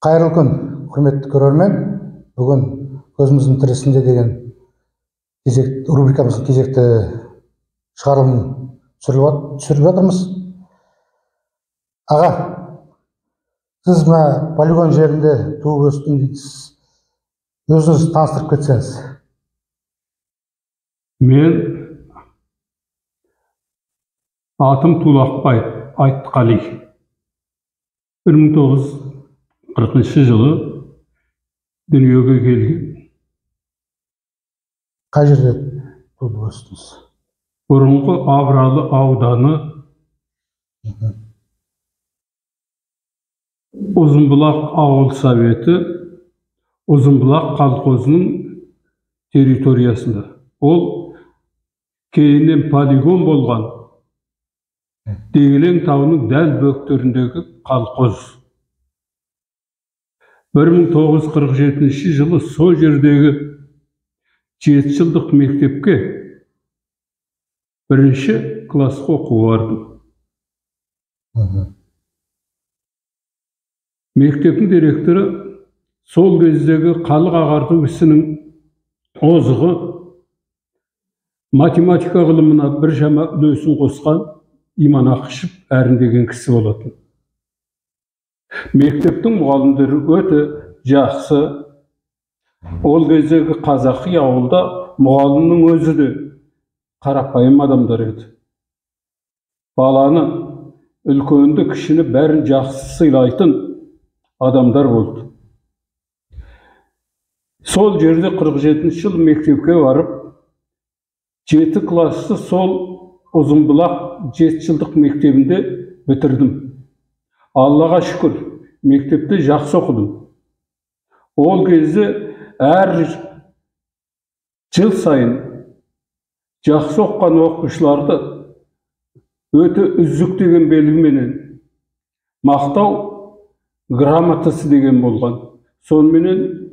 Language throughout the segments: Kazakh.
Қайырлы күн, құрметті көрермен. Бүгін көзіміздің тірісінде деген кезек, рубрикамыздың кезекті шығарылымын түсіріп жатырмыз. Аға, сіз мына полигон жерінде туып өстім дейсіз. Өзіңіз таныстырып кетсеңіз. Мен атым Тулақбай Айтқали. 1940 жылы дүниеге келген. Қай жерде туып өстіңіз? Бұрынғы Абралы ауданы, Ұзынбұлақ ауыл советі, Ұзынбұлақ колхозының территориясында. Ол кейіннен полигон болған Дегелең тауының дәл бөктеріндегі колхоз. 1947 жылы сол жердегі 7 жылдық мектепке бірінші классқа оқуға бардым. Мектептің директоры сол кездегі халық ағарту ісінің озығы, математика ғылымына біршама үлесін қосқан Иман Ақышев Әрін деген кісі болатын. Мектептің мұғалімдері өте жақсы. Ол кездегі қазақи ауылда мұғалімнің өзі де қарапайым адамдар еді. Баланы, үлкенді, кішіні бәрін жақсы сыйлайтын адамдар болды. Сол жерде 47 жыл мектепке барып, 7 классты сол Ұзынбұлақ 7 жылдық мектебінде бітірдім. Аллаға шүкір, мектепте жақсы оқыдым. Ол кезде әр жыл сайын жақсы оқыған оқушыларды өте үздік деген белгіменен мақтау грамотасы деген болған. Соныменен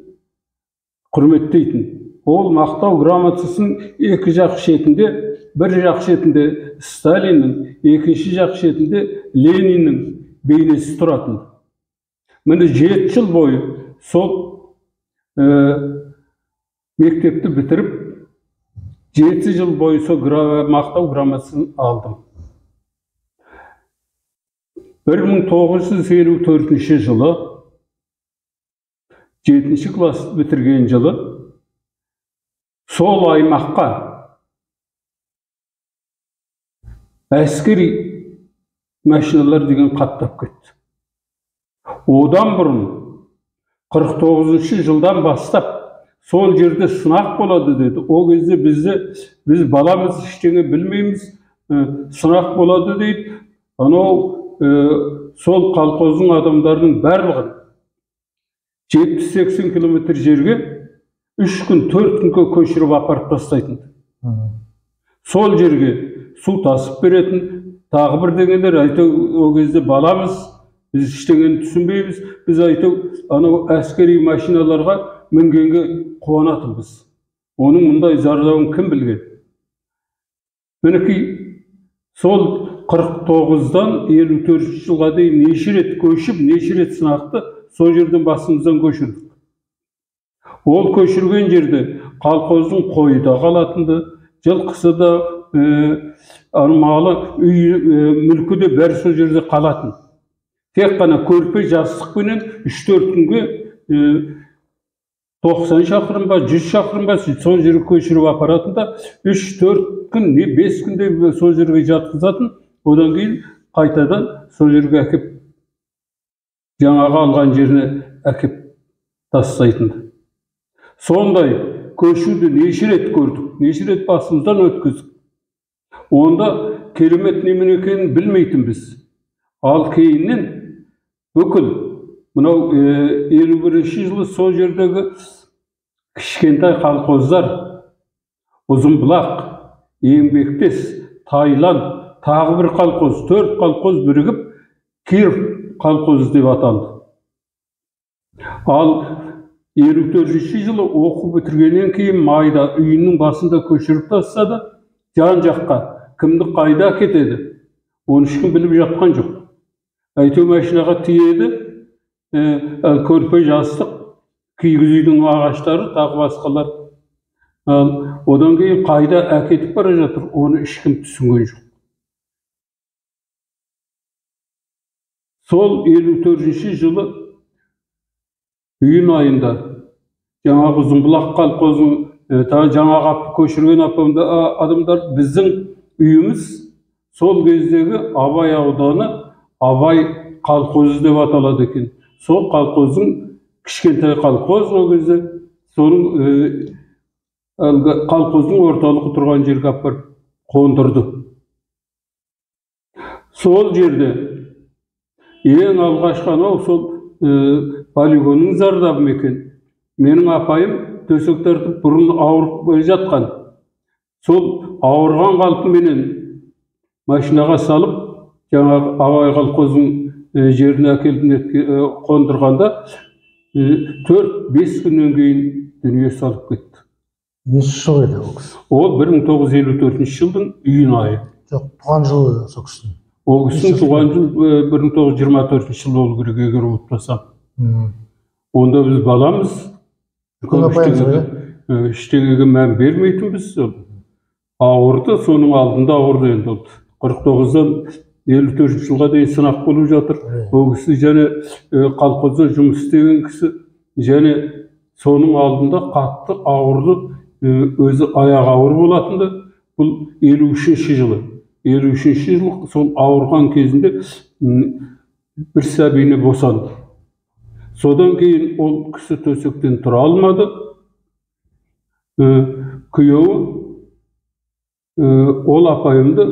құрметтейтін. Ол мақтау грамотасының екі жақ шетінде, бір жақ шетінде Сталиннің, екінші жақ шетінде Лениннің бейнесі тұратын. Міне 7 жыл бойы сол мектепті бітіріп, 7 жыл бойы сол мақтау грамотасын алдым. 1954 жылы 7 класс бітірген жылы сол аймаққа әскери машиналар деген қаттап кетті. Одан бұрын 49 жылдан бастап сол жерде сынақ болады деді. О кезде біз баламыз, ештеңе білмейміз, сынақ болады дейді. Анау сол колхоздың адамдарының барлығын 70-80 километр жерге 3 күн, 4 күнге көшіріп апарып тастайтын. Сол жерге су тасып беретін, тағы бірдеңелер. Әйтеу о кезде баламыз, біз ештеңені түсінбейміз. Біз әйтеу анау әскери машиналарға мінгенге қуанатынбыз. Оның мұндай зардабын кім білген? Мінекей сол 49-дан 54 жылға дейін неше рет көшіп, неше рет сынақты сол жерден басымыздан көшірдік. Ол көшірген жерде колхоздың қойы да қалатынды, жылқысы да, малы, үй, мүлкі де бәрі сол жерде қалатын. Тек қана көрпе жастықпенен 3-4 күнге 90 шақырым ба, 100 шақырым ба сол жерге көшіріп апаратын да, 3-4 күн, не 5 күнде сол жерге жатқызатын, одан кейін қайтадан сол жерге әкеп, жаңағы алған жеріне әкеп тастайтын. Сондай көшуді неше рет көрдік, неше рет басымыздан өткіздік. Онда керемет немен екенін білмейтінбіз. Ал кейіннен бүкіл мынау 51 жылы сол жердегі кішкентай колхоздар, Ұзынбұлақ, Еңбектес, Тайлан, тағы бір колхоз, 4 колхоз бірігіп Киров колхозы деп аталды. Ал 54 жылы оқу бітіргеннен кейін майда үйінің басында көшіріп тастады, жан жаққа кімді қайда кетеді, оны ешкім біліп жатқан жоқ. Әйтеу машинаға тиеді, Көрпе жастық, киіз үйдің ағаштары, тағы басқалар. Одан кейін қайда әкетіп бара жатыр, оны ешкім түсінген жоқ. Сол 54 жылы июнь айында жаңағы Ұзынбұлақ колхозының жаңағы көшірген адамдар, біздің үйіміз сол кездегі Абай ауданы Абай колхозы деп аталады екен. Сол колхоздың, кішкентай колхоз ол кезде, соның колхоздың орталығы тұрған жерге апарып қондырды. Сол жерде ең алғашқы анау сол полигонның зардабы ма екен. Менің апайым төсек тартып бұрын ауырып жатқан. Сол ауырған қалпыменен машинаға салып, жаңағы Абай колхоздың жеріне әкеліп қондырғанда 4-5 күннен кейін дүние салып кетті. Неше жыл еді ол кісі? Ол 1954 жылдың июнь айы. Жоқ, туған жылы сол кісінің. Ол кісінің туған жылы 1924 жыл болу керек, егер ұмытпасам. Онда біз баламыз. Ештеңеге мән бермейтінбіз. Ауырды, соның алдында ауырды енді. 49-дан 54 жылға дейін сынақ болып жатыр. Ол кісі және колхозда жұмыс істеген кісі, және соның алдында қатты ауырды, өзі аяғы ауыр болатынды. Бұл 53 жылы. 53 жыл сол ауырған кезінде бір сәбиіне босанды. Содан кейін ол кісі төсектен тұра алмады. Күйеуі ол апайымды,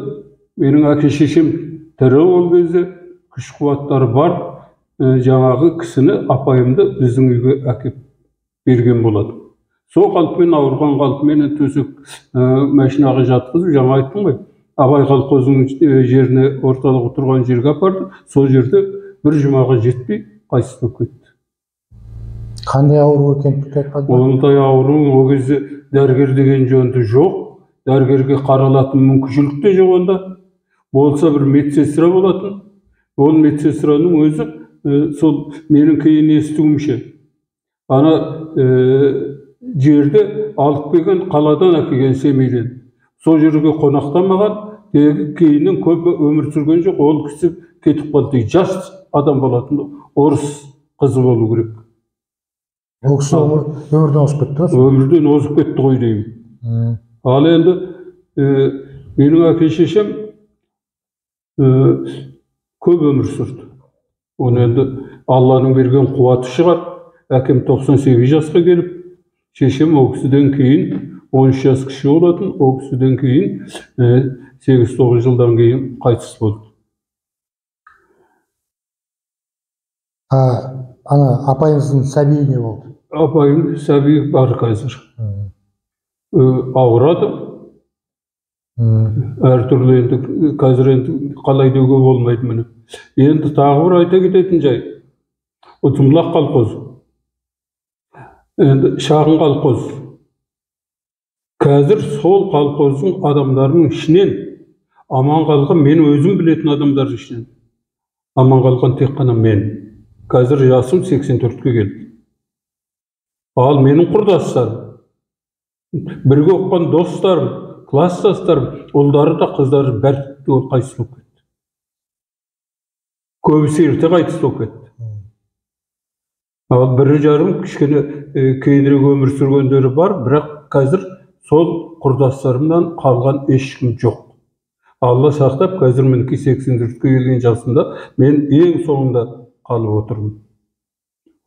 менің әке шешем тірі ол кезде, күш қуаттары бар, жаңағы кісіні, апайымды біздің үйге әкеп берген болады. Сол қалпымен, ауырған қалпымен төсек машинаға жатқызып, жаңа айттым ғой, Абай колхозының жеріне, орталығы тұрған жерге апарды. Сол жерде бір жұмаға жетпей қайтыс болып кетті. Қандай ауру екенін түк айтпады ма? Ондай ауру ол кезде дәрігер деген жөнді жоқ. Дәрігерге қаралатын мүмкіншілік те жоқ онда. Болса бір медсестра болатын. Ол медсестраның өзі сол менің кейін естуімше, ана жерде алып келген, қаладан әкелген Семейден. Сол жерге қонақтамаған, кейіннен көп өмір сүрген жоқ, ол кісі кетіп қалды. Жас адам болатын, орыс қызы болу керек. Ол кісі өмірден озып кетті ғой? Өмірден озып кетті ғой деймін. Ал енді менің әке шешем көп өмір сүрді. Оны енді Алланың берген қуаты шығар. Әкем 98 жасқа келіп, шешем ол кісіден кейін 13 жас кіші болатын, ол кісіден кейін 8-9 жылдан кейін қайтыс болды. Ана апайыңыздың сәбиі не болды? Апайым сәбиі бар қазір. Ауырады. Әртүрлі енді қазір енді қалай деуге болмайды міне. Енді тағы бір айта кететін жай. Ұзынбұлақ колхозы. Енді шағын колхоз. Қазір сол колхоздың адамдарының ішінен аман қалған, мен өзім білетін адамдардың ішінен аман қалған тек қана мен. Қазір жасым 84-ке келді. Ал менің құрдастарым, бірге оқыған достарым, класстастарым, ұлдары да қыздары бәрі түгел қайтыс болып кетті. Көбісі ерте қайтыс болып кетті. Ал бірі жарым кішкене кейінірек өмір сүргендері бар, бірақ қазір сол құрдастарымнан қалған ешкім жоқ. Алла сақтап, қазір мінекей 84-ке келген жасымда мен ең соңында қалып отырмын.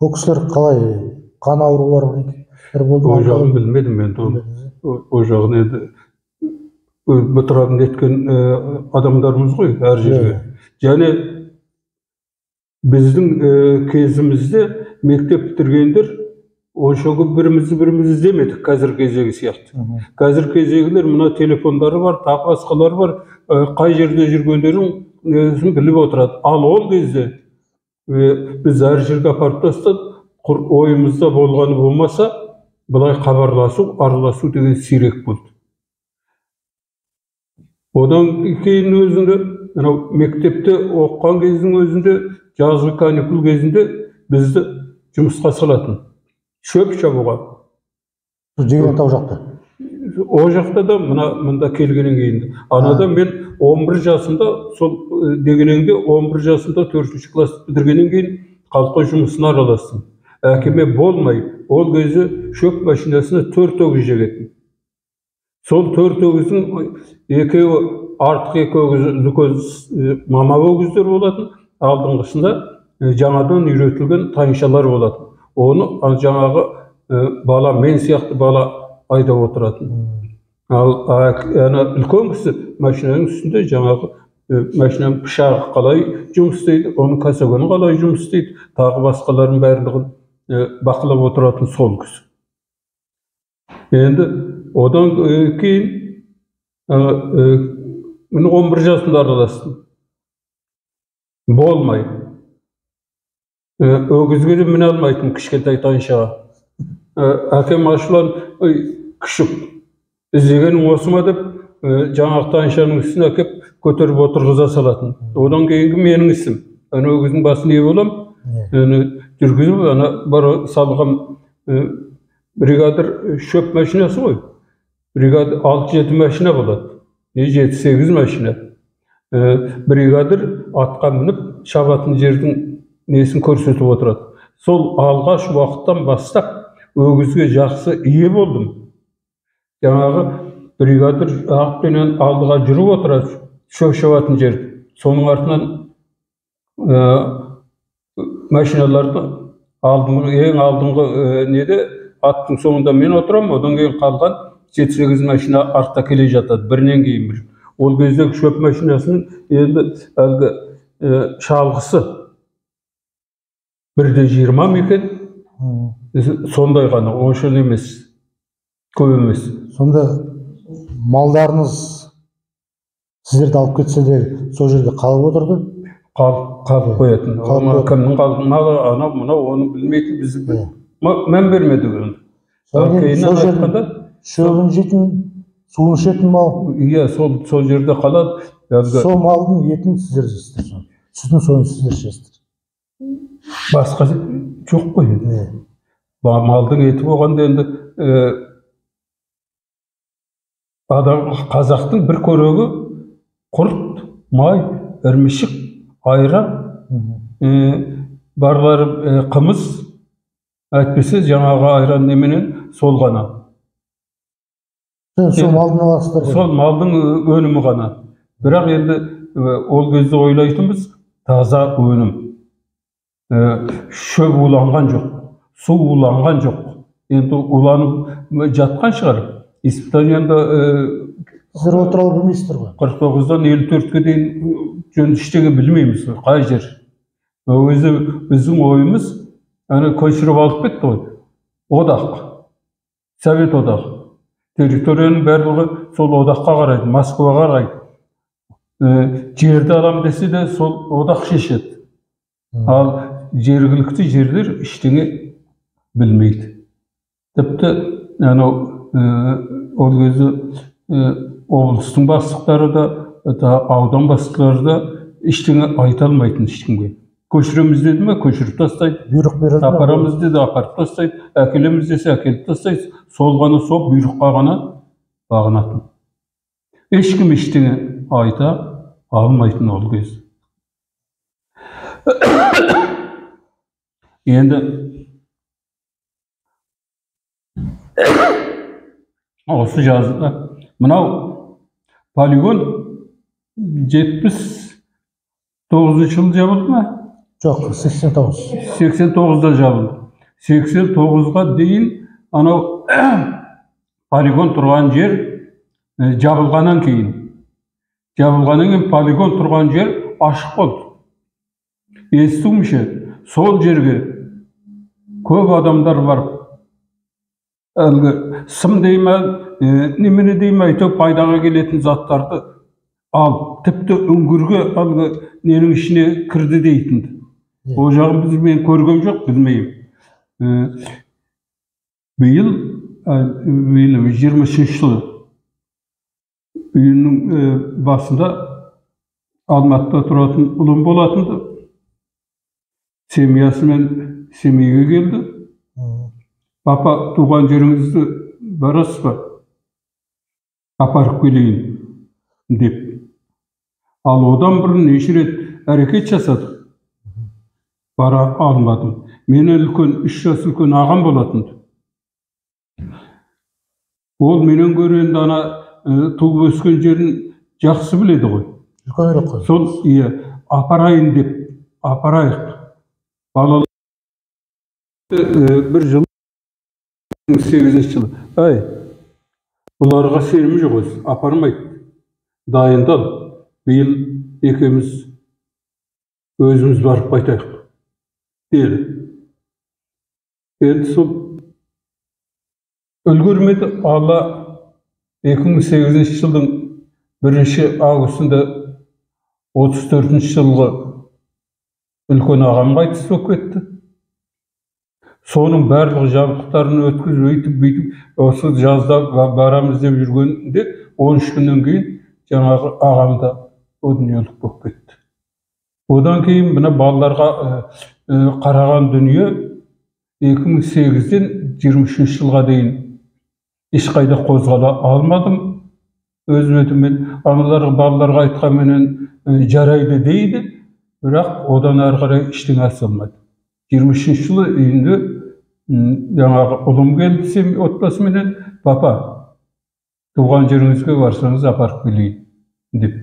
Ол кісілер қалай, қан аурулары болды ма? О жағын білмедім енді. О жағын енді бытырабын еткен адамдарымыз ғой әр жерге. Және біздің кезімізде мектеп бітіргендер онша көп бірімізді біріміз іздемедік қазіргі кездегі сияқты. Қазіргі кездегілер мына телефондары бар, тағы басқалары бар, қай жерде жүргендерін біліп отырады. Ал ол кезде біз әр жерге апарып тастадық, құр ойымызда болғаны болмаса, былай хабарласу, араласу деген сирек болды. Одан кейін өзінде, мынау мектепте оқыған кездің өзінде, жазғы каникул кезінде бізді жұмысқа салатын. Шөп шабуға. Дегелең тау жақта? О жақта да, мында келгеннен кейін. Анада мен 11 жасымда, сол Дегелеңде 11 жасымда 4-ші класс бітіргеннен кейін колхоз жұмысына араластым. Әкеме болмай, ол кезде шөп машинасына 4 өгіз жегетін. Сол 4 өгіздің екеуі артқы екі өгіз үлкен мама өгіздер болатын, алдыңғысында жаңадан үйретілген тайыншалар болатын. Оны жаңағы бала, мен сияқты бала айдап отыратын. Ал ана үлкен кісі машинаның үстінде жаңағы машинаның пышағы қалай жұмыс істейді, оның косогоны қалай жұмыс істейді, тағы басқалардың барлығын бақылап отыратын сол кісі. Енді одан кейін мен 11 жасымда араластым. Болмай. Өгізге де міне алмайтын кішкентай тайыншаға. Әкем ашуланып, ой, күшік, іздегенің осы ма деп, жаңағы тайыншаның үстіне әкеп көтеріп отырғыза салатын. Одан кейінгі менің ісім. Ана өгіздің басын ие болам, жүргізіп, ана бар салған бригадир шөп машинасы ғой. Бригадир 6-7 машина болады. Не 7-8 машина. Бригадир атқа мініп шабатын жердің несін көрсетіп отырады. Сол алғаш уақыттан бастап өгізге жақсы ие болдым. Жаңағы бригадир атпенен алдыға жүріп отырады, шөп шабатын жерді. Соның артынан машиналарды ең алдыңғы неде аттың соңында мен отырамын, одан кейін қалған 7-8 машина артта келе жатады, бірінен кейін бір. Ол кездегі шөп машинасының енді әлгі шалғысы 1,20 ма екен, сондай ғана, онша емес, көп емес. Сонда малдарыңыз сіздерді алып кетсе де сол жерде қалып отырды? Қалып қоятын. Кімнің қалып малы, анау мынау оны білмейтін, біз мән бермедік енді. Сол жерде шөбін жейтін, суын ішетін мал. Иә, сол жерде қалады. Сол малдың етін сіздер жейсіздер, сүтін сойын сіздер ішесіздер. Басқа жоқ қой енді. Малдың еті болғанда енді адам, қазақтың бір көрегі құрт, май, ірімшік, айран, барлары қымыз, әйтпесе жаңағы айран неменен сол ғана. Сол малдың аласыздар. Сол малдың өнімі ғана. Бірақ енді ол кезде ойлайтынбыз, таза өнім. Шөп уланған жоқ, су уланған жоқ. Енді уланып жатқан шығар. Испытанияда сіздер ол туралы білмейсіздер ғой. 49-дан 54-ке дейін жөнді ештеңе білмейміз, қай жер. Өзі біздің ойымыз ана көшіріп алып кетті ғой. Одақ, Совет одағы. Территорияның барлығы сол одаққа қарайды, Москваға қарайды. Жерді алам десе де сол одақ шешеді. Ал жергілікті жерлер ештеңе білмейді. Тіпті анау ол кезде облыстың бастықтары да, аудан бастықтары да ештеңе айта алмайтын ешкімге. Көшіреміз деді ме, көшіріп тастайды. Бұйрық береді. Апарамыз деді, апарып тастайды. Әкелеміз десе, әкеліп тастайды. Сол ғана, сол бұйрыққа ғана бағынатын. Ешкім ештеңе айта алмайтын ол кез. Енді осы жазда мынау полигон 79 жылы жабылды ма? Жоқ, 89. 89-да жабылды. 89-ға дейін анау полигон тұрған жер жабылғаннан кейін, полигон тұрған жер ашық болды. Естуімше, сол жерге көп адамдар барып, әлгі сым дей ме, немене дей ме, әйтеуір пайдаға келетін заттарды алып, тіпті үңгірге әлгі ненің ішіне кірді дейтін. О жағын біз мен көргем жоқ, білмеймін. Биыл 23 жылы үйінің басында Алматыда тұратын ұлым болатын. Семьясымен Семейге келді. Папа, туған жеріңізді барасыз ба? Апарып келейін деп. Ал одан бұрын неше рет әрекет жасадық, бара алмадым. Менен үлкен, 3 жас үлкен ағам болатын. Ол менен гөрі енді ана туып өскен жерін жақсы біледі ғой. Үлкенірек қой. Сол, иә, апарайын деп, апарайық. Балалар бір жыл, 8-ші жылы. Ай, бұларға сенім жоқ өзі, апармайды. Дайындал, биыл екеуміз өзіміз барып қайтайық, деді. Енді сол үлгермеді. Алла 2008 жылдың 1 августында 34 жылғы үлкен ағам қайтыс болып кетті. Соның барлық жабдықтарын өткізіп, өйтіп бүйтіп осы жазда барамыз деп жүргенде 13 күннен кейін жаңағы ағам да о дүниелік болып кетті. Одан кейін мына балаларға қараған дүние 2008-ден 23 жылға дейін ешқайда қозғала алмадым. Өз бетіммен аналарға, балаларға айтқанменен жарайды дейді, бірақ одан ары қарай ештеңе аса алмады. 23 жылы үйінде жаңағы ұлым келді отбасыменен, папа, туған жеріңізге барсаңыз апарып келейін деп.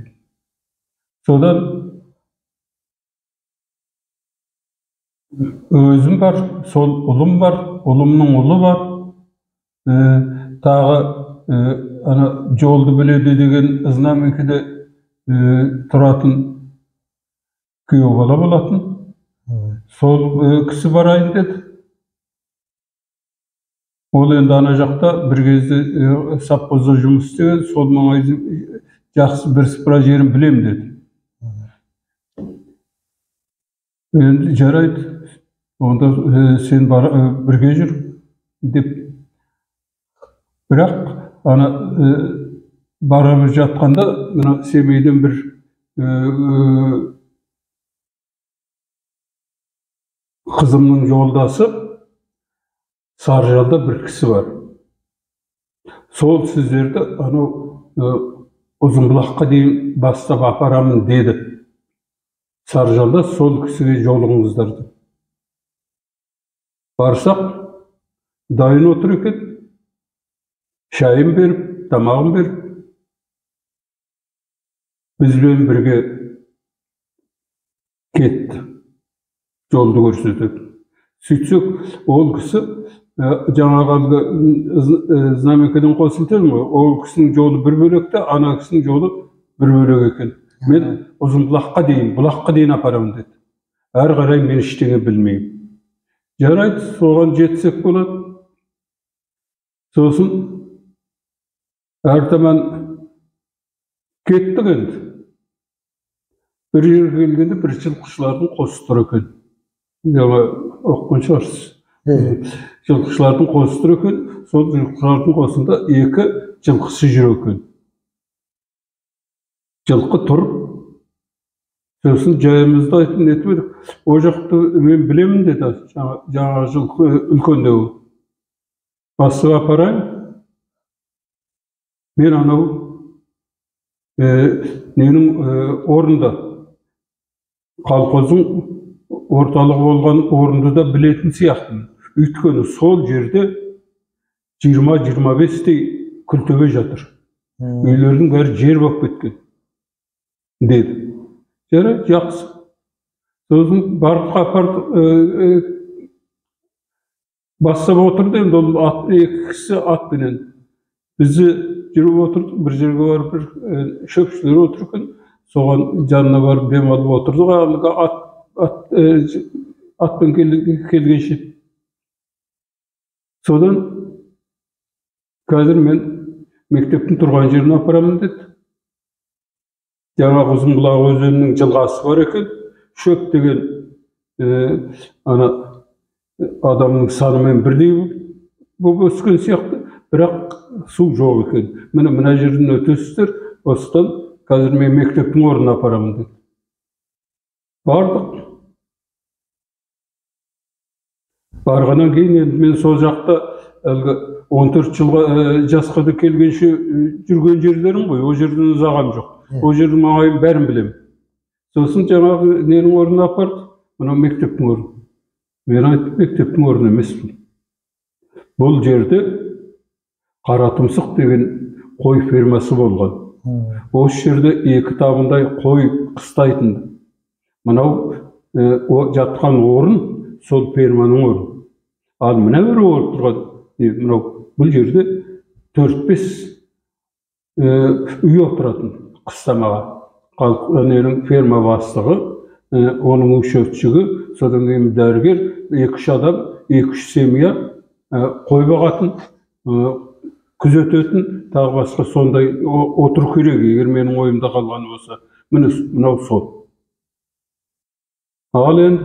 Содан өзім бар, сол ұлым бар, ұлымның ұлы бар, тағы ана жолды біледі деген Знаменкеде тұратын күйеу бала болатын. Сол кісі барайын деді. Ол енді ана жақта бір кезде совхозда жұмыс істеген, сол маңайды жақсы бірсыпыра жерін білем деді. Енді жарайды, онда сен бірге жүр деп. Бірақ ана барып жатқанда мына Семейден бір қызымның жолдасы Сарыжалда бір кісі бар. Сол сіздерді анау Ұзынбұлаққа дейін бастап апарамын деді. Сарыжалда сол кісіге жолығыңыздар деп. Барсақ, дайын отыр екен. Шайын беріп, тамағын беріп, бізбен бірге кетті. Жолды көрсетіп. Сөйтсек, ол кісі жаңағы әлгі Знаменкеден қосылды ғой, ол кісінің жолы бір бөлек те, ана кісінің жолы бір бөлек екен. Мен Ұзынбұлаққа дейін, бұлаққа дейін апарамын деді. Әрі қарай мен ештеңе білмеймін. Жарайды, соған жетсек болады. Сосын әр таман кеттік енді. Бір жерге келгенде бір жылқышылардың қосы тұр екен. Жаңа оқыған шығарсыз. Жылқышылардың қосы тұр екен. Сол жылқышылардың қосында 2 жылқысы жүр екен. Жылқы тұр. Сосын жайымызды айтып нетіп едік. О жақты мен білемін деді, жаңағы жылқы үлкендеуі. Басып апарайын. Мен анау ненің орнында, колхоздың орталығы болған орынды да білетін сияқтымын. Өйткені сол жерде 20-25-тей күлтөбе жатыр. Үйлердің бәрі жер болып кеткен деді. Жарайды, жақсы. Сосын барып апарды, бастап отырды енді ол ат, 2 кісі атпенен. Бізді жүріп отырдық, бір жерге барып бір шөпшілер отыр екен, соған жанына барып демалып отырдық, әлгі атпен келгенше. Содан қазір мен мектептің тұрған жеріне апарамын деді. Жаңағы Ұзынбұлақ өзенінің жылғасы бар екен, шөп деген ана адамның санымен бірдей болып өскен сияқты, бірақ су жоқ екен. Міне мына жерден өтесіздер, осыдан қазір мен мектептің орнына апарамын деді. Бардық. Барғаннан кейін енді мен сол жақта әлгі 14 жылға жасқа да келгенше жүрген жерлерім ғой, ол жерден ұзағам жоқ. Ол жердің маңайын бәрін білемін. Сосын жаңағы ненің орнына апарды, мынау мектептің орны. Мен айттым, мектептің орны емес бұл. Бұл жерде Қаратұмсық деген қой фермасы болған. Осы жерде 2 табындай қой қыстайтын. Мынау жатқан орын сол ферманың орны. Ал мына бір орын тұрған, мынау бұл жерде 4-5 үй отыратын қыстамаға. Ненің ферма бастығы, оның учетчигі, содан кейін дәрігер, 2-3 адам, 2-3 семья қой бағатын, күзететін, тағы басқа сондай отыру керек, егер менің ойымда қалған болса. Міне мынау сол. Ал енді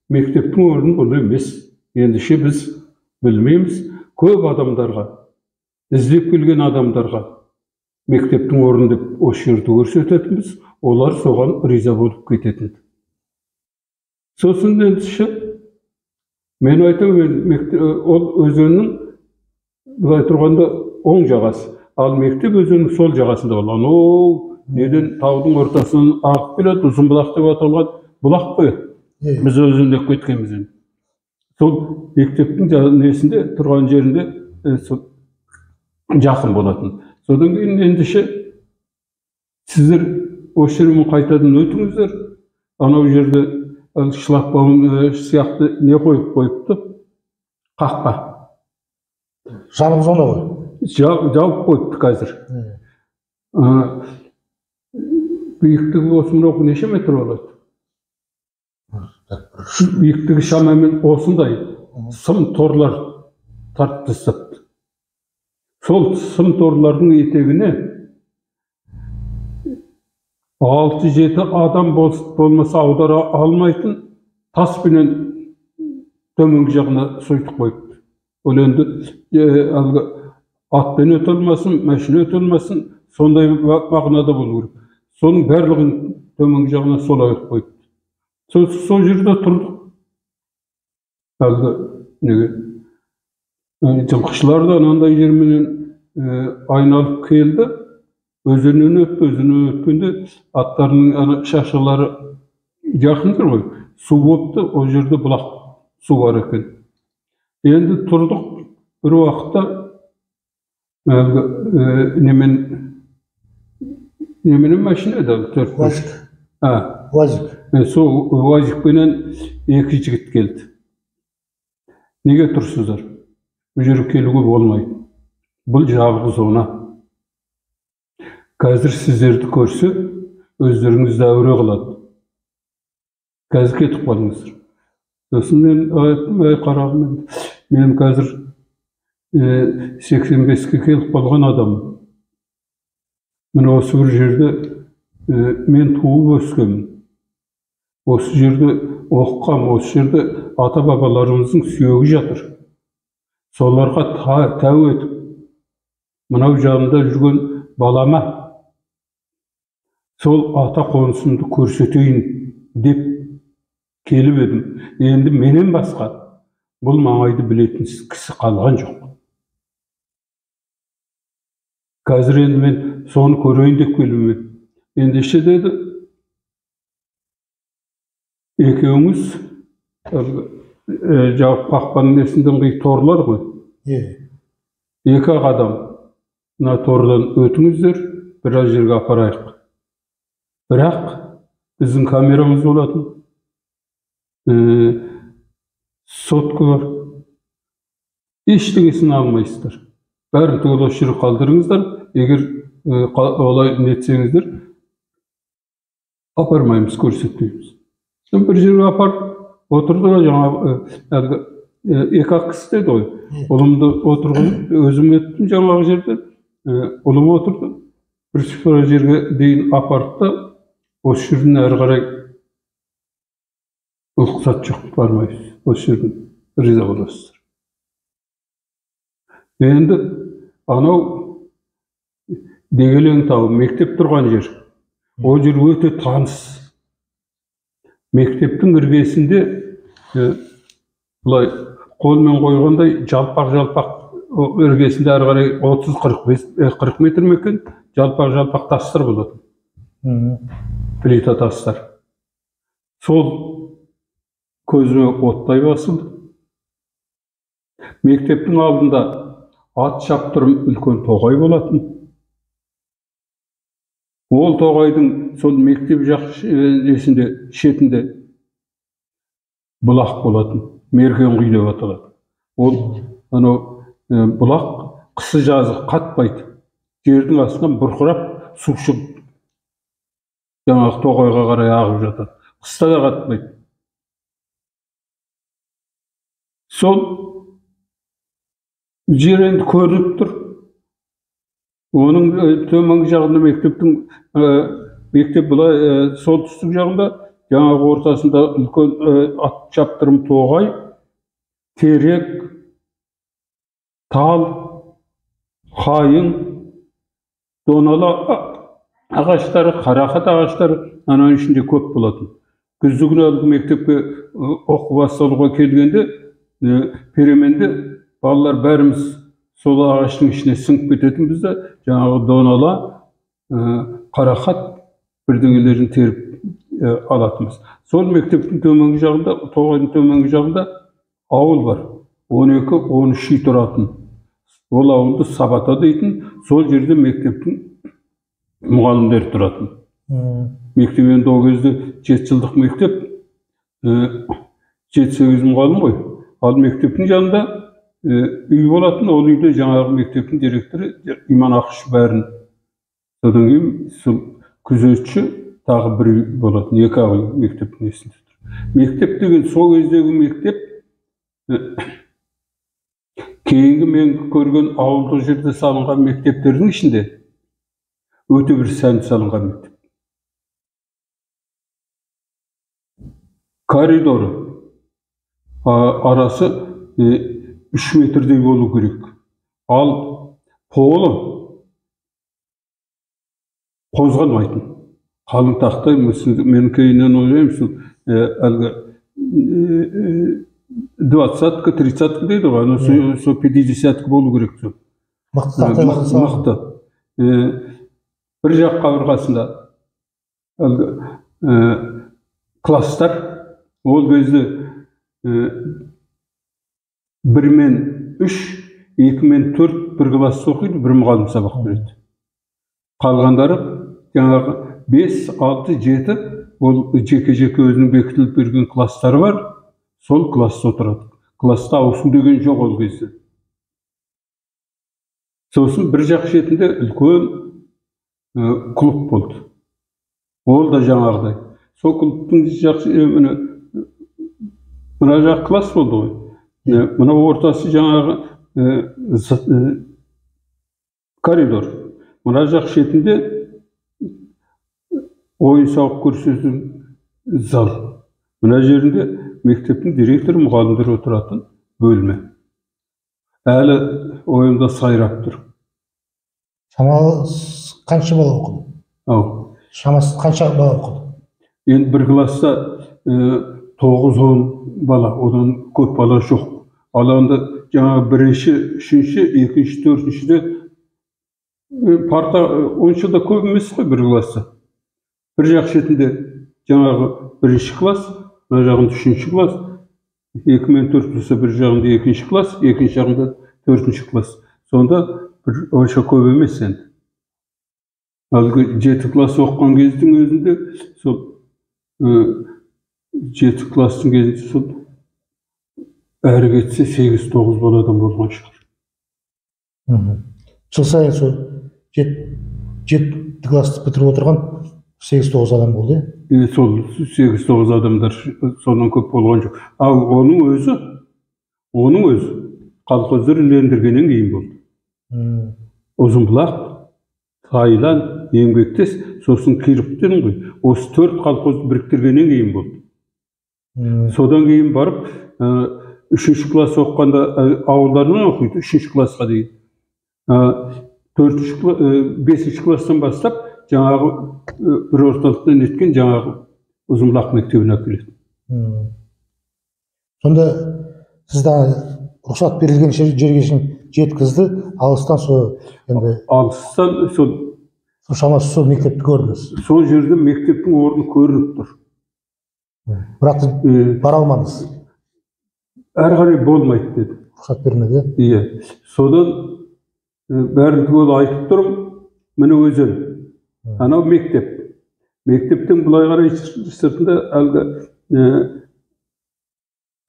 мектептің орны бұл емес. Ендеше біз білмейміз, көп адамдарға, іздеп келген адамдарға мектептің орны деп осы жерді көрсететінбіз, олар соған риза болып кететін. Сосын ендеше мен айтамын, ол өзеннің былай тұрғанда оң жағасы, ал мектеп өзеннің сол жағасында болған. Ол неден таудың ортасынан ағып келеді, Ұзынбұлақ деп аталған бұлақ қой. Біз өзен деп кеткенбіз енді. Сол мектептің несінде тұрған жерінде сол жақын болатын. Содан кейін ендеше сіздер осы жермен қайтадан өтіңіздер. Анау жерде шлагбаум сияқты не қойып қойыпты, қақпа. Жабық зона ғой. Жауып қойыпты қазір. Биіктігі осы мынау неше метр болады? Биіктігі шамамен осындай сым торлар тартып тастапты. Сол сым торлардың етегіне 6-7 адам болмаса аудара алмайтын таспенен төменгі жағына сөйтіп қойыпты. Ол енді әлгі атпен өте алмасын, машина өте алмасын, сондай мағынада болу керек. Соның барлығын төменгі жағына солай қойыпты. Сол жерде тұрдық. Әлгі неге жылқышылар да анандай жерменен айналып келді. Өзеннен өтті, өзеннен өткенде аттарының ана шашалары жақын ғой, су болыпты, ол жерде бұлақ су бар екен. Енді тұрдық бір уақытта әлгі неменен машина еді, төрт УАЗик. УАЗик. Сол УАЗикпенен 2 жігіт келді. Неге тұрсыздар? Бұл жерге келуге болмайды. Бұл жабық зона. Қазір сіздерді көрсе, өздеріңізді әуре қылады. Қазір кетіп қалыңыздар. Сосын мен айттым, әй қарағым, мен қазір 85-ке келіп қалған адаммын. Міне осы бір жерде мен туып өскенмін. Осы жерде оқығам, осы жерде ата-бабаларымыздың сүйегі жатыр. Соларға тәу етіп, мынау жанында жүрген балама сол ата қонысымды көрсетейін деп келіп едім. Енді менен басқа бұл маңайды білетін кісі қалған жоқ. Қазір енді мен соны көрейін деп келіп едім. Ендеше деді, екеуіңіз жауып қақпаның несінден қи торлар ғой. Екі ақ адам мына тордан өтіңіздер, біраз жерге апарайық. Бірақ біздің камерамыз болатын, сотка бар, ештеңесін алмайсыздар. Бәрін түгел осы жерге қалдырыңыздар. Егер олай нетсеңіздер, апармаймыз, көрсетпейміз. Бір жерге апарып отырды ғой, жаңа әлгі екі ақ кісі деді ғой. Ұлымды отырғызып, өзім өттім жаңағы жерде, ұлым отырды. Бір сыпыра жерге дейін апарды да, осы жерден әрі қарай рұқсат жоқ, бармайсыз. Осы жерден риза боласыздар. Енді анау Дегелең тауы, мектеп тұрған жер. Ол жер өте таныс. Мектептің іргесінде Былай қолмен қойғандай жалпақ-жалпақ іргесінде ары қарай 30-45 метр ме екен, жалпақ-жалпақ тастар болатын. Плита тастар. Сол көзіме оттай басылды. Мектептің алдында ат шаптырым үлкен тоғай болатын. Ол тоғайдың сол мектеп жақ несінде, шетінде бұлақ болатын. Мерген құй деп аталады. Ол анау бұлақ қысы жазы қатпайды. Жердің астынан бұрқырап су шығып жаңағы тоғайға қарай ағып жатады. Қыста да қатпайды. Сол жер енді көрініп тұр. Оның төменгі жағында мектептің мектеп былай солтүстік жағында, жаңағы ортасында үлкен ат шаптырым тоғай, терек, тал, қайың, донала ағаштары, қарақат ағаштары ананың ішінде көп болатын. Күздігүні әлгі мектепке оқу басталуға келгенде переменде балалар бәріміз сол ағаштың ішіне сіңіп кететінбіз де, жаңағы донала, қарақат бірдеңелерін теріп алатынбыз. Сол мектептің төменгі жағында, тоғайдың төменгі жағында ауыл бар. 12-13 үй тұратын. Ол ауылды Сабата дейтін, сол жерде мектептің мұғалімдері тұратын. Мектеп енді ол кезде 7 жылдық мектеп, 7-8 мұғалім ғой. Ал мектептің жанында үй болатын, ол үйде жаңағы мектептің директоры Иман Ақыш бәрін. Содан кейін сол күзетші тағы бір үй болатын, екі ақ үй мектептің есінде тұр. Мектеп деген сол кездегі мектеп, кейінгі мен көрген ауылдық жерде салынған мектептердің ішінде өте бір сәнді салынған мектеп. Коридоры арасы 3 метрдей болу керек. Ал полы қозғалмайтын. Қалың тақтай, мен кейіннен ойлаймын, сол әлгі 20-ка, 30-ка дейді ғой, ана сол 50-ка болу керек. Мықты. Мықты. Бір жақ қабырғасында әлгі класстар, ол кезде 1 мен 3, 2 мен 4 бір класста оқиды, бір мұғалім сабақ береді. Қалғандары жаңағы 5, 6, 7 ол жеке-жеке өзінің бекітіліп берген класстары бар, сол класста отырады. Класста ауысу деген жоқ ол кезде. Сосын бір жақ шетінде үлкен клуб болды. Ол да жаңағыдай. Сол клубтың жақ, мына жақ класс болды ғой. Мына ортасы жаңағы коридор. Мына жақ шетінде ойын сауық көрсететін зал. Мына жерінде мектептің директоры, мұғалімдер отыратын бөлме. Әлі ойымда сайрап тұр. Шамалы қанша бала оқыды? Ау. Шамасы қанша бала оқыды? Енді бір класста 9-10 бала, одан көп бала жоқ. Ал онда жаңағы бірінші, үшінші, екінші, төртіншіде парта онша да көп емес қой бір класста. Бір жақ шетінде жаңағы бірінші класс, мына жағында үшінші класс, 2 мен 4 болса бір жағында екінші класс, екінші жағында төртінші класс. Сонда бір онша көп емес енді. Әлгі 7 класс оқыған кездің өзінде сол 7 класстың кезінде сол әрі кетсе 8-9 баладан болған шығар. Жыл сайын сол 7 классты бітіріп отырған 8-9 адам болды, е? Сол 8-9 адамдар, содан көп болған жоқ. Ал оның өзі колхоздар үйлендіргеннен кейін болды. Ұзынбұлақ, Тайлан, Еңбектес, сосын Киров дедім ғой. Осы 4 колхозды біріктіргеннен кейін болды. Содан кейін барып, 3-ші класс оқығанда ауылдарынан оқиды, 3-ші классқа дейін. 5-ші класстан бастап жаңағы бір орталықтан неткен жаңағы Ұзынбұлақ мектебіне әкеледі. Сонда Сізді рұқсат берілген жерге шейін жеткізді, алыстан сол енді алыстан сол шамасы сол мектепті көрдіңіз. Сол жерде мектептің орны көрініп тұр. Бірақ бара алмадыңыз. Әрі қарай болмайды деді. Рұқсат бермеді. Иә. Содан бәрін түгел айтып тұрмын. Міне өзен. Анау мектеп. Мектептің былай қарай сыртында әлгі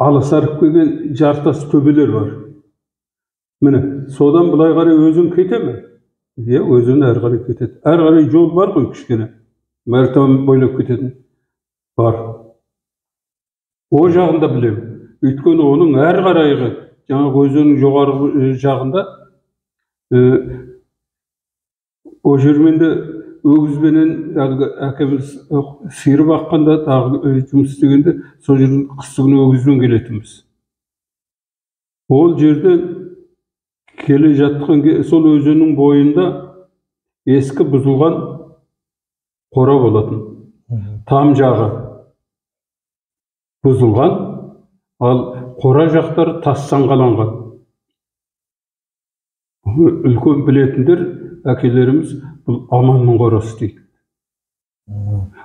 аласарып келген жартас төбелер бар. Міне, содан былай қарай өзен кете ме? Иә, өзен әрі қарай кетеді. Әрі қарай жол бар ғой кішкене. Мәртабан бойлап кететін бар. О жағында білемін. Өйткені оның әрі қарайғы, жаңағы өзеннің жоғарғы жағында о жермен де өгізбенен әлгі әкеміз сиыр баққанда, тағы жұмыс істегенде сол жерден қысты күні өгізбен келетінбіз. Ол жерде келе жатқан сол өзеннің бойында ескі бұзылған қора болатын. Там жағы бұзылған, ал қора жақтары тастан қаланған. Үлкен білетіндер, әкелеріміз, бұл Аманның қорасы дейді.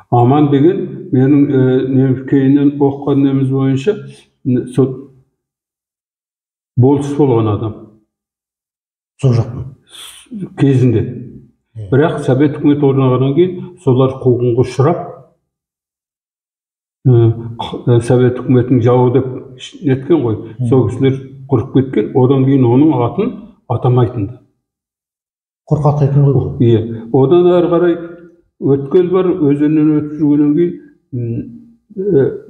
Аман деген менің кейіннен оқыған неміз бойынша сол болыс болған адам. Сол жақтың кезінде. Бірақ Совет үкіметі орнағаннан кейін солар қуғынға ұшырап, Совет үкіметінің жауы деп неткен ғой. Сол кісілер құрып кеткен, одан кейін оның атын атамайтын да. Қорқақтайтын ғой бұл. Иә. Одан әрі қарай өткел бар, өзеннен өтіп жүргеннен кейін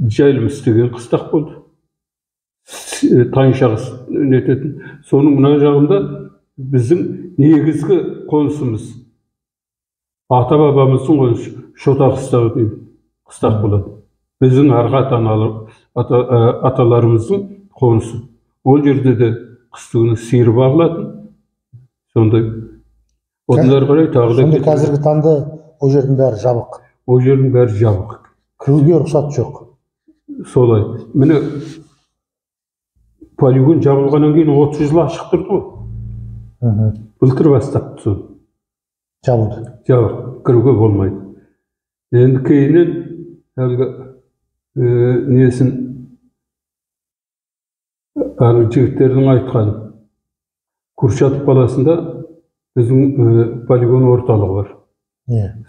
Жайылмыс деген қыстақ болды. Тайынша нететін. Соның мына жағында біздің негізгі қонысымыз, ата-бабамыздың қонысы Шота қыстағы деген қыстақ болады. Біздің арғы аталарымыздың қонысы. Ол жерде де қысты күні сиыр бағылатын. Сондай. Одан әрі қарай тағы да Сонда қазіргі таңда ол жердің бәрі жабық. Ол жердің бәрі жабық. Кіруге рұқсат жоқ. Солай. Міне полигон жабылғаннан кейін 30 жыл ашық тұрды ғой. Былтыр бастапты соны. Жабылды. Жабық, кіруге болмайды. Енді кейіннен әлгі несін әлгі жігіттердің айтқаны, Курчатов қаласында біздің полигон орталығы бар.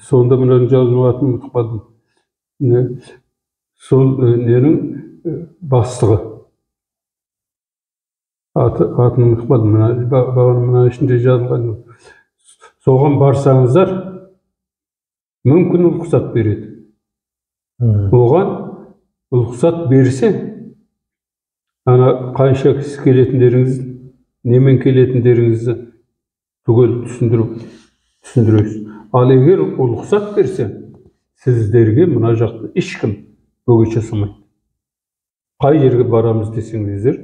Сонда мынаның жазылып атын ұмытып қалдым. Сол ненің бастығы. Атын ұмытып қалдым. Мына ішінде жазылған. Соған барсаңыздар, мүмкін рұқсат береді. Оған рұқсат берсе, ана қанша кісі келетіндеріңіз, немен келетіндеріңізді түгел түсіндіресіз. Ал егер рұқсат берсе, сіздерге мына жақта ешкім бөгет жасамайды. Қай жерге барамыз десеңіздер,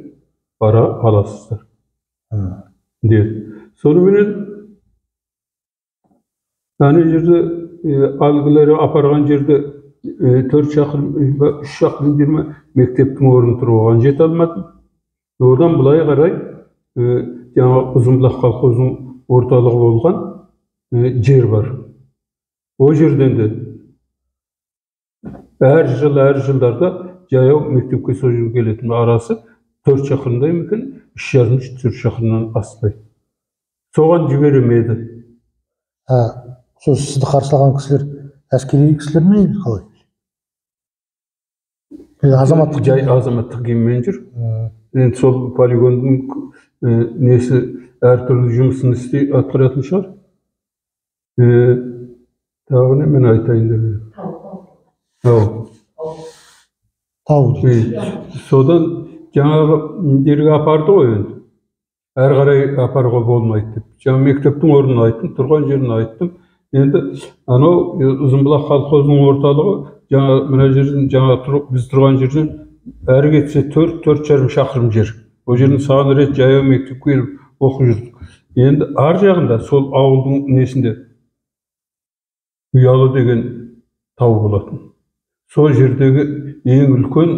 бара аласыздар деді. Соныменен ана жерде әлгілері апарған жерде 4 шақырым, 3 шақырым жер ме мектептің орны тұр, оған жете алмадым. Одан былай қарай жаңа Ұзынбұлақ колхозының орталығы болған жер бар. О жерден де әр жыл, әр жылдарда жаяу мектепке сол жерге келетін, арасы 4 шақырымдай ма екен, 3,5-4 шақырымнан аспайды. Соған жібермеді. Сол сізді қарсылаған кісілер әскери кісілер ме қалай? Азаматтық жай азаматтық киіммен жүр. Енді сол полигонның несі әртүрлі жұмысын істей атқаратын шығар. Тағы не мен айтайын деп едім. Тау. Тау дейді. Содан жаңағы жерге апарды ғой енді. Әрі қарай апаруға болмайды деп. Жаңа мектептің орнын айттым, тұрған жерін айттым. Енді анау Ұзынбұлақ колхозының орталығы жаңа мына жерден, жаңа біз тұрған жерден әрі кетсе 4-4,5 шақырым жер. Ол жерден саған рет жаяу мектепке келіп оқып жүрдік. Енді ар жағында сол ауылдың несінде Ұялы деген тау болатын. Сол жердегі ең үлкен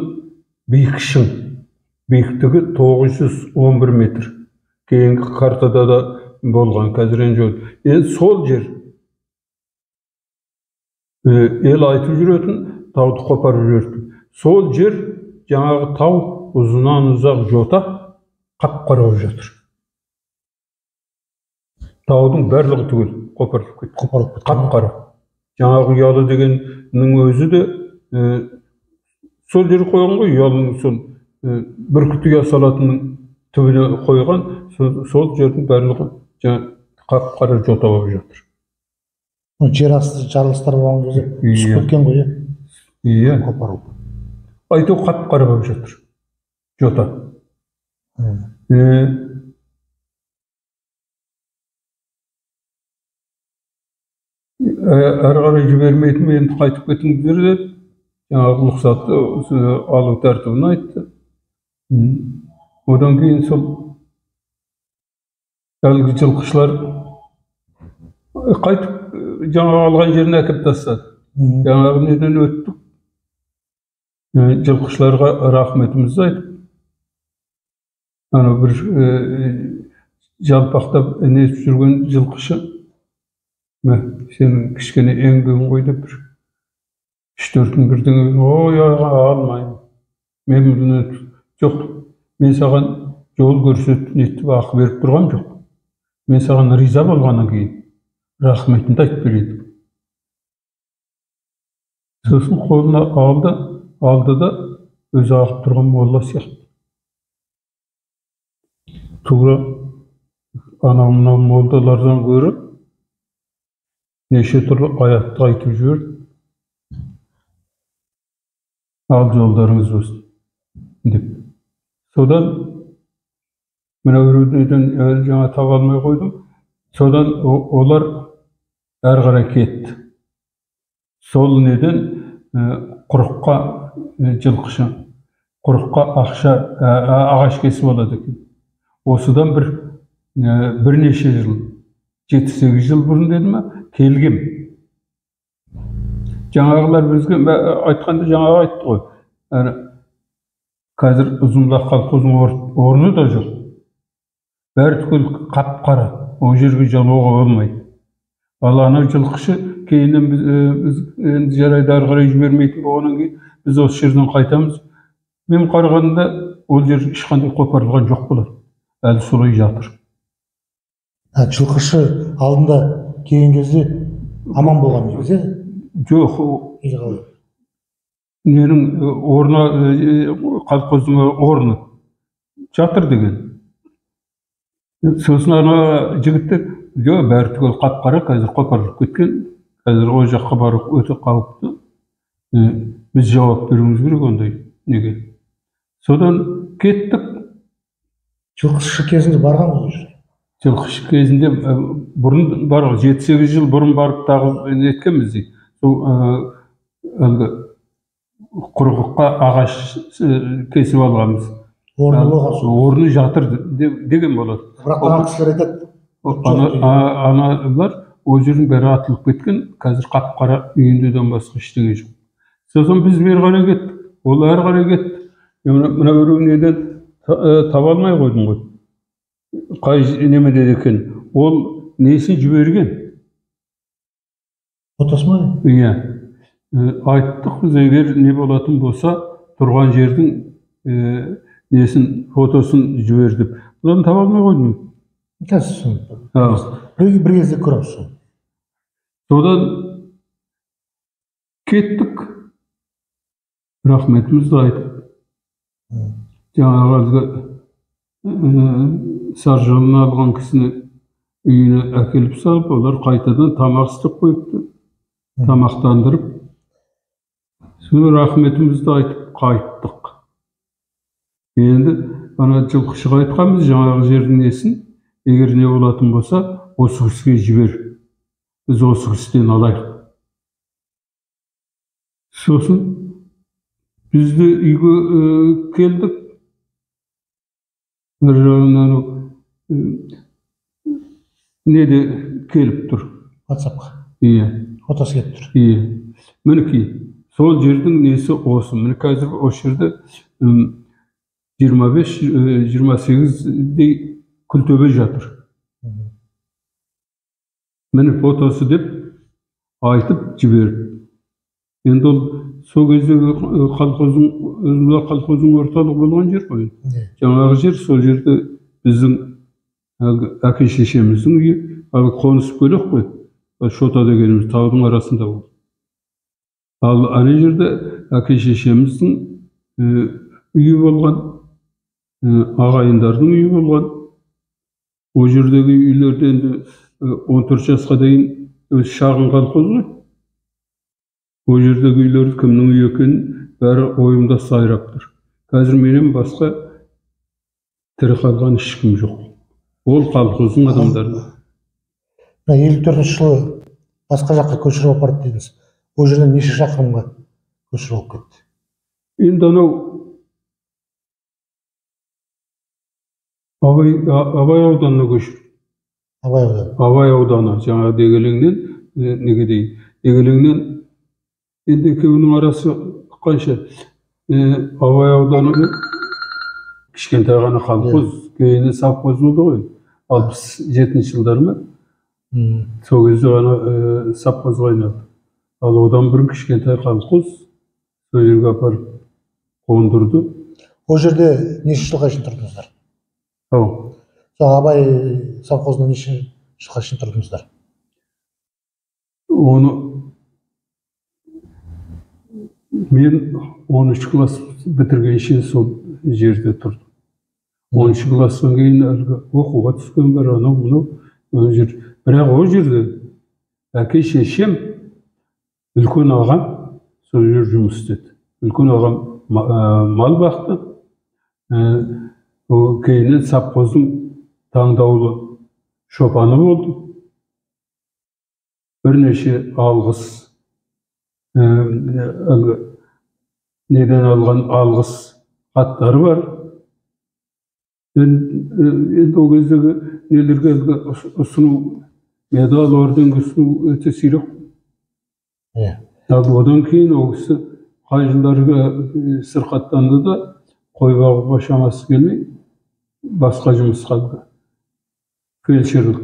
биік шың. Биіктігі 911 метр. Кейінгі картада да болған, қазір енді жоқ. Енді сол жер ел айтып жүретін, тауды қопарып жүретін. Сол жер жаңағы тау ұзыннан ұзақ жота қап-қара болып жатыр. Таудың барлығы түгел қопарылып кетті. Қопарылып кетті. Қап-қара. Жаңағы ұялы дегеннің өзі де сол жер қойған ғой, ұялының сол бүркіт ұя салатынның түбіне қойған, сол жердің барлығы қап-қара жота болып жатыр. Жер асты жарылыстар болған кезде түсіп кеткен ғой, иә? Қопарылып. Айту қап-қара болып жатыр. Жота. Әрі қарай жібермейтін, енді қайтып кетіңіздер деп, жаңағы рұқсатты алу тәртібін айтты. Одан кейін сол әлгі жылқышылар қайтып жаңағы алған жеріне әкеп тастады. Жаңағы неден өттік. Жылқышыларға рахметімізді айтып, ана бір жалпақтап нетіп жүрген жылқышы, сенің кішкене еңбегің ғой деп бір 3-4 мың бірдеңе, ой, алмаймын. Мен бұны жоқ, мен саған жол көрсетіп нетіп ақы беріп тұрғам жоқ. Мен саған риза болғаннан кейін рахметімді айтып берейін. Сосын қолына алды да өзі ағып тұрған молла сияқты. Тура анау мынау молдалардан гөрі неше түрлі аятты айтып жіберді. Ал жолдарыңыз болсын деп. Содан мына біреуден жаңа таба алмай қойдым. Содан олар әрі қарай кетті. Сол неден құрыққа жылқышы, құрыққа ақша, ағаш кесіп алады екен. Осыдан бірнеше жыл, 7-8 жыл бұрын деді ме, келгем. Жаңағылар бізге айтқанда жаңағы айтты ғой. Қазір Ұзынбұлақ колхозының орны да жоқ. Бәрі түгел қап-қара, ол жерге жалауға болмайды. Ал анау жылқышы кейіннен біз енді жарайды ары қарай жібермейтін болғаннан кейін біз осы жерден қайтамыз. Мен қарағанда ол жер ешқандай қопарылған жоқ болады. Әлі солай жатыр. Жылқышы алдында келген кезде аман болған негізі? Жоқ, ненің орны, колхоздың орны жатыр деген. Сосын ана жігіттер, жоқ, бәрі түгел қап-қара, қазір қопарылып кеткен, қазір ол жаққа бару өте қауіпті. Біз жауап беруіміз керек ондай неге. Содан кеттік. Жылқышы кезінде барған ғой ол жерге? Жылқышы кезінде бұрын барған, 7-8 жыл бұрын барып тағы неткенбіз дейді. Сол әлгі құрғаққа ағаш кесіп алғанбыз. Орны болған сол. Орны жатыр деген болады. Бірақ ана кісілер айтады. Аналар ол жердің бәрі атылып кеткен, қазір қап-қара үйіндіден басқа ештеңе жоқ. Сосын біз бері қарай кеттік, ол әрі қарай кетті. Мына біреу неден таба алмай қойдым ғой. Қай немеде екен, ол несін жіберген? Фотосы ма? Иә. Айттық біз, егер не болатын болса, тұрған жердің несін, фотосын жібер деп. Бұдан таба алмай қойдым. Қазір бір кезде көреміз. Содан кеттік. Рахметімізді айтып. Жаңағы әлгі саржалын алған кісіні үйіне әкеліп салып, олар қайтадан тамақ істеп қойыпты. Тамақтандырып, соны рахметімізді айтып қайттық. Енді ана жылқышыға айтқанбыз, жаңағы жердің несін, егер не болатын болса, осы кісіге жібер. Біз осы кісіден алайық. Сосын біз де үйге келдік. Бір жағынан неде келіп тұр? WhatsApp-қа. Иә. Фотосы келіп тұр. Иә. Мінекей, сол жердің несі осы. Міне қазір осы жерде 25-28-дей күлтөбе жатыр. Міне фотосы деп айтып жіберіп. Енді ол сол кездегі колхоздың, Өзімбұлақ колхоздың орталығы болған жер ғой. Жаңағы жер, сол жерде біздің әлгі әке шешеміздің үйі, әлгі қоныс бөлек қой. Шота дегеніміз таудың арасында болды. Ал ана жерде әке шешеміздің үйі болған, ағайындардың үйі болған. Ол жердегі үйлерде енді 14 жасқа дейін өзі шағын колхоз ғой. Ол жердегі үйлер кімнің үйі екенін бәрі ойымда сайрап тұр. Қазір менен басқа тірі қалған ешкім жоқ. Ол колхоздың адамдарына. Мына 54 жылы басқа жаққа көшіріп апарды дедіңіз. Ол жерден неше шақырымға көшіріп алып кетті? Енді анау Абай ауданына көшірді. Абай ауданы. Абай ауданы, жаңағы Дегелеңнен неге дейін? Дегелеңнен енді екеуінің арасы қанша? Абай ауданы кішкентай ғана колхоз, кейіннен совхоз болды ғой. 67 жылдар ма? Сол кезде ғана совхозға айналды. Ал одан бұрын кішкентай колхоз, сол жерге апарып қондырды. Ол жерде неше жылға шейін тұрдыңыздар? Ау. Сол Абай совхозында неше жылға шейін тұрдыңыздар? Оны мен 13 класс бітіргенше сол жерде тұрдым. 13 класстан кейін әлгі оқуға түскен бар, анау мынау ол жер. Бірақ ол жерде әке шешем, үлкен ағам сол жерде жұмыс істеді. Үлкен ағам мал бақты. Ол кейіннен совхоздың таңдаулы шопаны болды. Бірнеше алғыс, әлгі неден алған алғыс хаттары бар. Енді ол кездегі нелерге әлгі ұсыну, медаль, орденге ұсыну өте сирек. Ал одан кейін ол кісі қай жылдарға сырқаттанды да, қой бағуға шамасы келмей, басқа жұмысқа алды. Фельдшерлік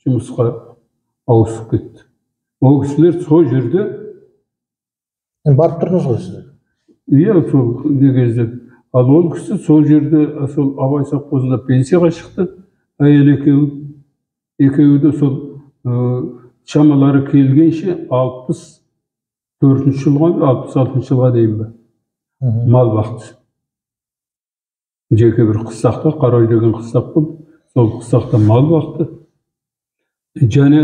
жұмысқа ауысып кетті. Ол кісілер сол жерде... Енді барып тұрдыңыз ғой сіз? Иә, сол не кезде. Ал ол кісі сол жерде, сол Абай совхозында пенсияға шықты. Әйел екеуі де сол шамалары келгенше 64 жылға, 66 жылға дейін бе мал бақты. Жеке бір қыстақта, Қарай деген қыстақ болды. Сол қыстақта мал бақты. Және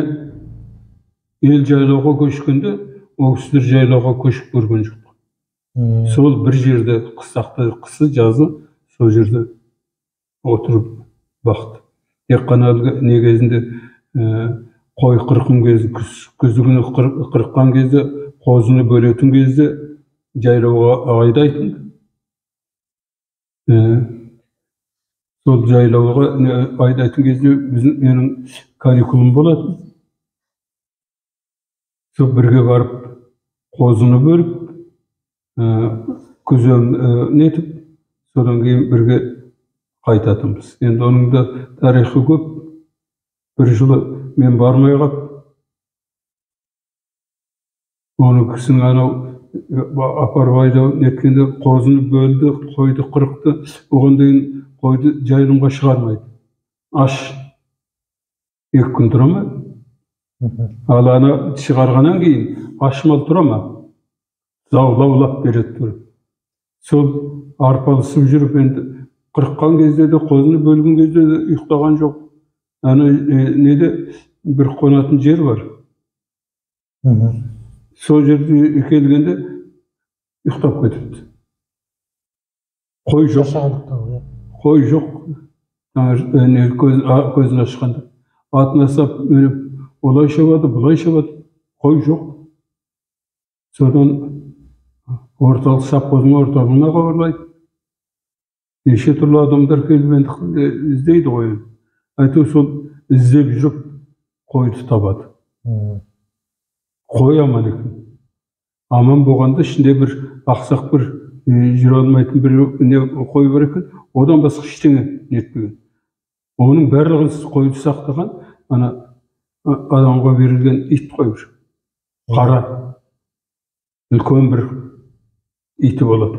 ел жайлауға көшкенде, ол кісілер жайлауға көшіп көрген жоқ. Сол бір жерде қыстақта қысы жазы сол жерде отырып бақты. Тек қана әлгі не кезінде, қой қырқым кезі, күзгі күні қырыққан кезде, қозыны бөлетін кезде жайлауға айдайтын. Сол жайлауға айдайтын кезде менің каникулым болатын. Сол бірге барып қозыны бөліп, күзем нетіп, содан кейін бірге қайтатынбыз. Енді оның да тарихы көп. Бір жылы мен бармай қалып, оны кісінің анау апарып айдау неткенде қозыны бөлді, қойды қырықты, оған дейін қойды жайылымға шығармайды. Аш 2 күн тұра ма? Ал ана шығарғаннан кейін аш мал тұра ма? Заулаулап береді тұрып. Сол арпалысып жүріп енді қырыққан кезде де, қозыны бөлген кезде де ұйықтаған жоқ. Ана неде бір қонатын жер бар. Сол жерде келгенде ұйықтап кетіпті. Қой жоқ. Қой жоқ. Көзін ашқанда. Атына сап мініп, олай шабады, бұлай шабады. Қой жоқ. Содан орталық совхоздың орталығына хабарлайды. Неше түрлі адамдар келіп енді іздейді ғой. Әйтеуір сол іздеп жүріп қойды табады. Қой аман екен. Аман болғанда ішінде бір ақсақ бір жүре алмайтын бір не қой бар екен, одан басқа ештеңе нетпеген. Оның барлығын қойды сақтаған ана адамға берілген ит қой бір. Қара, үлкен бір иті болады.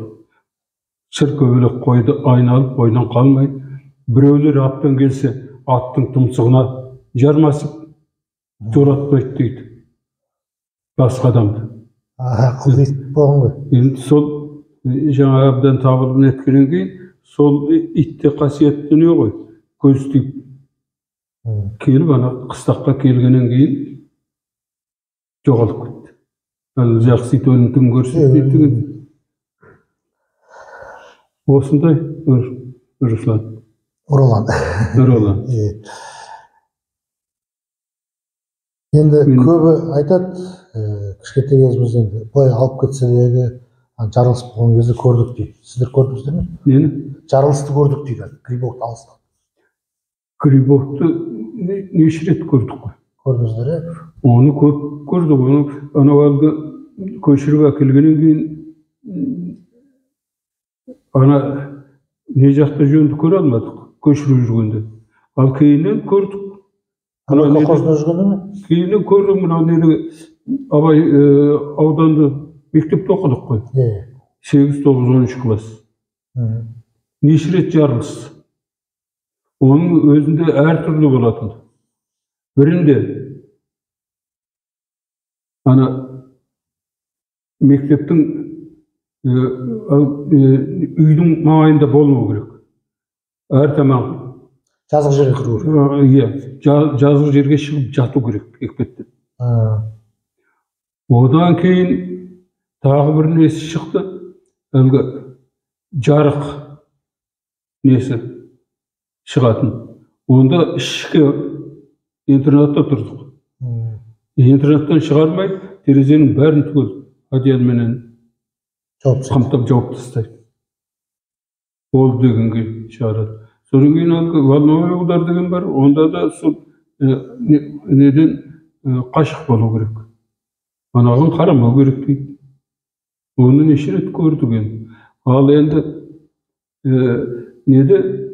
Шыр көбелек қойды айналып, қойдан қалмай, біреулер аттан келсе, аттың тұмсығына жармасып, жоратпайды дейді. Басқа адамды. Ақылды ит болған ғой. Енді сол жаңа әбден табылып неткеннен кейін, сол итте қасиетті дүние ғой, көз тиіп келіп, ана қыстаққа келгеннен кейін жоғалып кетті. Әлі жақсы ит өлімтігін көрсетті деген. Осындай Руслан. Ролан. Ролан. Енді көбі айтады, кішкентай кезімізде енді былай алып кетсе дегі жарылыс болған кезде көрдік дейді. Сіздер көрдіңіздер ме? Нені? Жарылысты көрдік дейді, Грибовты алыстан. Грибовты неше рет көрдік қой. Көрдіңіздер, е? Оны көп көрдік. Оны анау әлгі көшіріп әкелгеннен кейін ана не жақта жөнді көре алмадық, көшіріп жүргенде. Ал кейіннен көрдік. Ана колхозда жүргенде ме? Кейіннен көрдік, мынау неде Абай ауданды мектепте оқыдық қой. 8, 9, 13 класс. Неше рет жарылыс. Оның өзінде әртүрлі болатын. Бірінде ана мектептің үйдің маңайында болмау керек. Әр тамақ жазық жерге кіру керек. Иә, жазық жерге шығып жату керек екпеттеп. Одан кейін тағы бір несі шықты, әлгі жарық несі шығатын. Онда ішкі интернатта тұрдық. Интернаттан шығармай, терезенің бәрін түгел одеялменен қамтап жауып тастайды. Ол дегенге шығарады. Содан кейін әлгі волновой удар деген бар, онда да сол неден қашық болу керек. Анаған қарамау керек дейді. Оны неше рет көрдік енді. Ал енді неде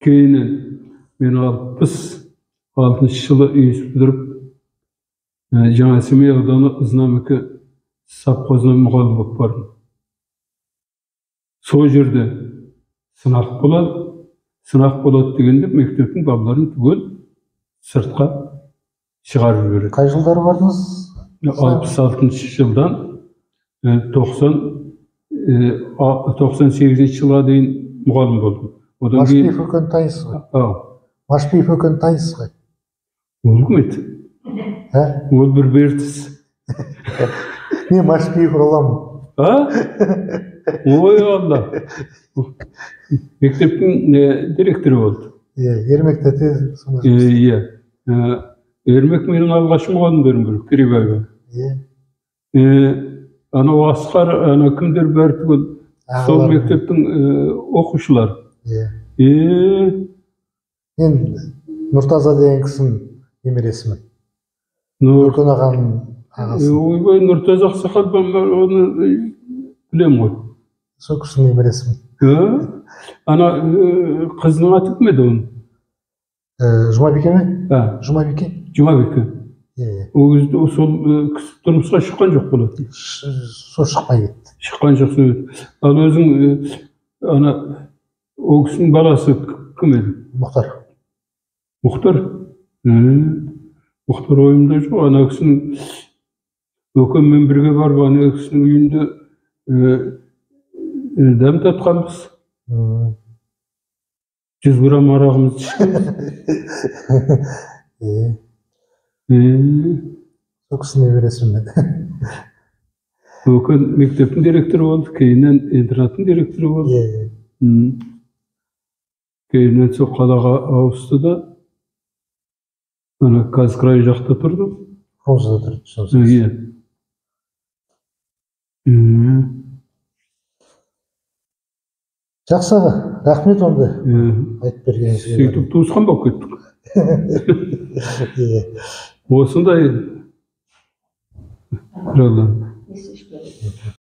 кейіннен мен 66 жылы үй бітіріп Жаңа Семей ауданы Знамеке совхозына мұғалім болып бардым. Сол жерде сынақ болады. Сынақ болады дегенде мектептің балаларын түгел сыртқа шығарып жібереді. Қай жылдары бардыңыз? 66 жылдан 98 жылға дейін мұғалім болдым. Одан кейін Машпиев өкені танисыз ғой? Машпиев өкені танисыз ғой? Ол кім еді? Ол бір бертіс. Мен Машпиев Роламын. А? Ой, Алла. Мектептің директоры болды. Иә, Ермек тәте сонда. Иә. Ермек менің алғашқы мұғалімдерім бір, Керейбаева. Иә. Анау Асқар, ана кімдер бәрі түгел сол мектептің оқушылары. Иә. Мен Нұртаза деген кісінің немересімін. Өркен ағаның ағасы. Ойбай, Нұртаза ақсақал, оны білемін ғой. Сол кісінің немересімін. Ана қызының аты кім еді оның? Жұмабике ме? Жұмабике. Жұмабике. Ол кезде сол кісі тұрмысқа шыққан жоқ болатын. Сол шықпай кетті. Шыққан жоқ. Ал өзің ана ол кісінің баласы кім еді? Мұхтар. Мұхтар? Мұхтар ойымда жоқ. Ана кісінің өкеммен бірге барып, ана кісінің үйінде дәм татқанбыз. 100 грамм арағымызды ішкенбіз. Сол кісінің немересімін мен. Өкен мектептің директоры болды, кейіннен интернаттың директоры болды. Кейіннен сол қалаға ауысты да, ана Казкрай жақта тұрды. Фрунзеде тұрды. Иә. Жақсы аға, рахмет онда айтып бергеніңізге. Сөйтіп туысқан болып кеттік. Осындай.